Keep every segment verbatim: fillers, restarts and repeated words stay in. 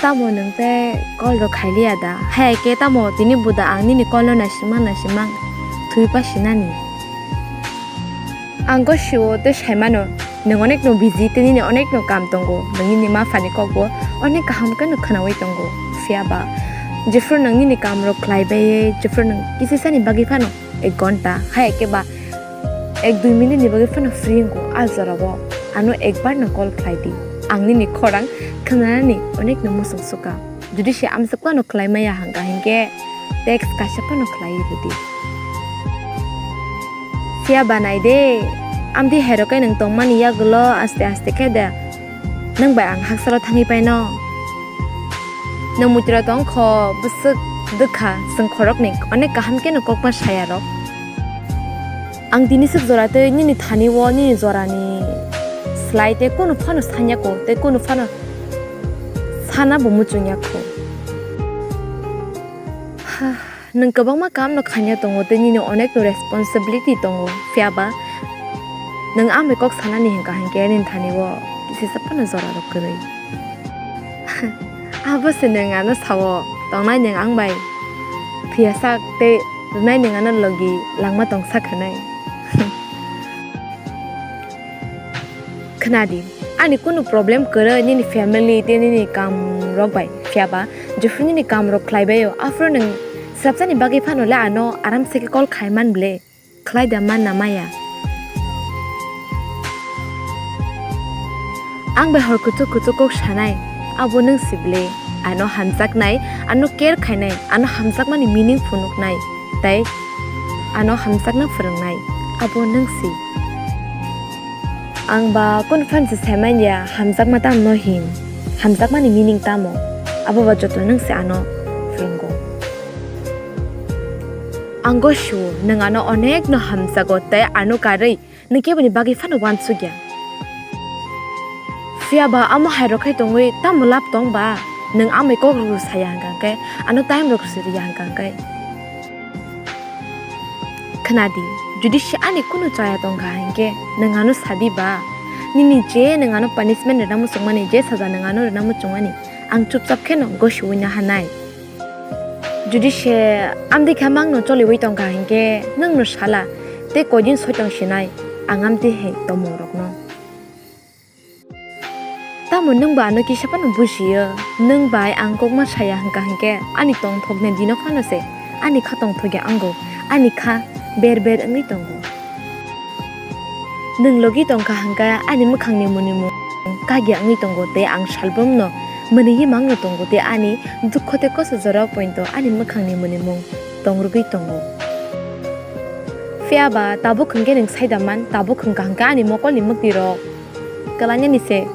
Tamo nwng tei call rok khailiya da? Hai khe tamo tini buda ang nini call no naisimang naisimang thwi pasinani. Ang gosio tei saimano, nwng onek no busy tei nini onek no kam tongo, nwng nini ma phani kok bo onek kaham khe no khwnawi tongo. Phiya ba jephru nwng nini kam rok khlai bai, jephru nwng kisisani bagwi phano ek ghonta, hai khe ba ek dui minute ni bagwi phano free wngo, a jora o ano ekbar no call khlai di. Ang nini khorang khwnanani onek no muchung suka. Jodi se amsuk phano khlai maya hwnkha hinkhe text kaisa phano khlai rw di. Phiya ba nai de, amtwi hai rok khe nwng tongmani yagulo aste aste khe de nwng bai ang haksalo thangwi paino. Nwng muitura tong kho, bwswk dwkha, chwng khoroknwi onek kaham khe no kokma saya rok. Ang tini swk jora tei nini thani o nini jorani slai tei kunu phano sanya ko, tei kunu phano sana bo muchung ya kho. Ha, nwng kwbangma kam no khaina tongo tei nini onek no responsibility tongo, phiya ba nwng amai kok sanani hwnkha hinkhe nini thani o kisisa phano jora rok kwrwi. Abo se nwng ano sao, tongnai nwng ang bai phiya sak tei rwnai nwng ano logi langma tong sak hwnwi. Khna di, ani kunu problem kwrwi nini family tei nini kam rok bai, phiya ba jephru nini kam rok khlai bai o, aphuru nwng swrapsani bagwi phano le ano aram se khe call khai man ble. Khlai da man na maya. Ang bai hor kuchuk kuchuk kok sanai, abo nwng si ble. Ano hamjaknai, ano care khainai, ano hamjakmani meaning phunuknai, tei ano hamjakna phwrwngnai, abo nwng si. Ang ba kunu phan se sai man ya, hamjakma tamo no hin, hamjakmani meaning tamo, abo ba joto nwng se ano phwrwngo. Ang gosio, nwng ano onek no hamjago tei ano karwi nwng keboni bagwi phano uansukya. Phiya ba amo hai rok khai tongwi tamo lab tong ba? Nwng amai kok rw saya hwnkha khe, ano time rok siriya hwnkha khe. Khna di, jodi se ani kunu chaya tongkha hinkhe nwng ano sadi ba? Nini je nwng ano punishment rwna muchungmani, je saja nwng ano rwna muchungmani, ang chupchap kheno gosiwi naha nai. Jodi se amtwi khe mangno choliwi tongkha hinkhe nwng no sala tei koidin soi tong sinai ang amtwi hai tongmung rokno. Tamo nwng ba ano kisa phano bujiyo? Nwng bai ang kokma saya hwnkha hinkhe ani tongthokni dino phano se ani kha tongthokya wngo, ani kha ber ber wngwi tongo. Nwng logi tongkha hwnkhe ani mwkhangni mwnimung kagya wngwi tongo tei ang salbrumno mwnwi mangno tongo tei ani dukho tei kosto jorao poito ani mwkhangni mwnimung tongrwgwi tongo. Phiya ba tabuk hwnkhe nwng saida man, tabuk hwnkha hwnkhe ani mokolni mwktwirok kwlainani se.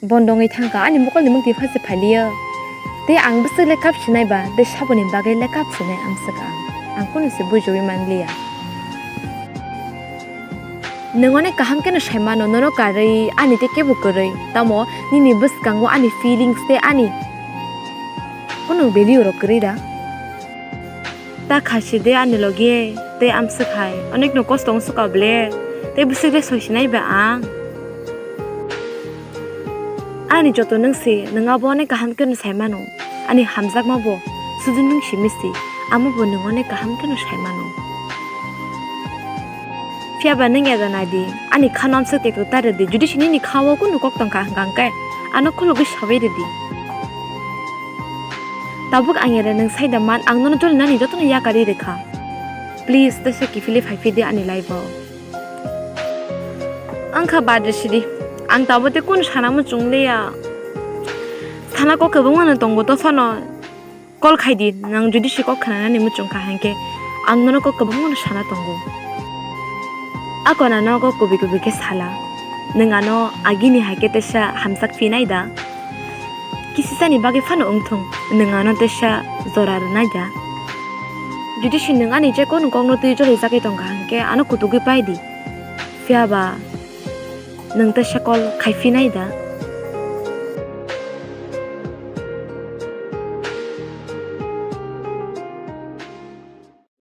Bondongwi thangkha, ani mokolni mwktwi phase phailiyo. Tei ang bwswk le kap sinai ba, tei saboni bagwi le kap sinai amswk ang. Ang kunu se bujiwi manliya. Nwng onek kaham kheno sai mano, nono karwi ani tei kebo kwrwi. Tamo nini bwskango ani feelings tei ani kunu value rok kwrwi da? Ta khasi de ani logi, tei amswk hai, onek no kosto wng swka ble, tei bwswk le soi sinai ba ang. Ani joto nwng si, nwng abo onek kaham kheno sai mano, ani hamjakma bo, sudu nwng simi si, amo bo nwng onek kaham kheno sai mano. Phiya ba nwng ya da nai di, ani kha no amswk tei kwtal rw di, jodi se nini kha o kunu kok tongkha hwnkha hwnkhe, ano khulugwi sawi rw di. Tabuk ang era nwng sai da man, ang nono joli nani jotono yakarwi rwkha. Please, tesa kiphilwi phai phi di ani life o. Ang kha bad rw sidi. Ang tabuk tei kunu sana muchung liya. Sana kok kwbangma no tongo, to phano call khai di. Nang jodi se kok khwnanani muchung kha hinkhe, ang nono kok kwbangma no sana tongo. A kona no kok kubui kubui khe sala. Nwng ano agini hai khe tesa hamjak phi nai da? Kisisani bagwi phano wngthung, nwng ano tesa jora rwnai da. Jodi se nwng ani je kono kokno twi jolijagwi tongkha hinkhe ano kutugwi pai di. Phiya ba nwng tesa call khai phi nai da?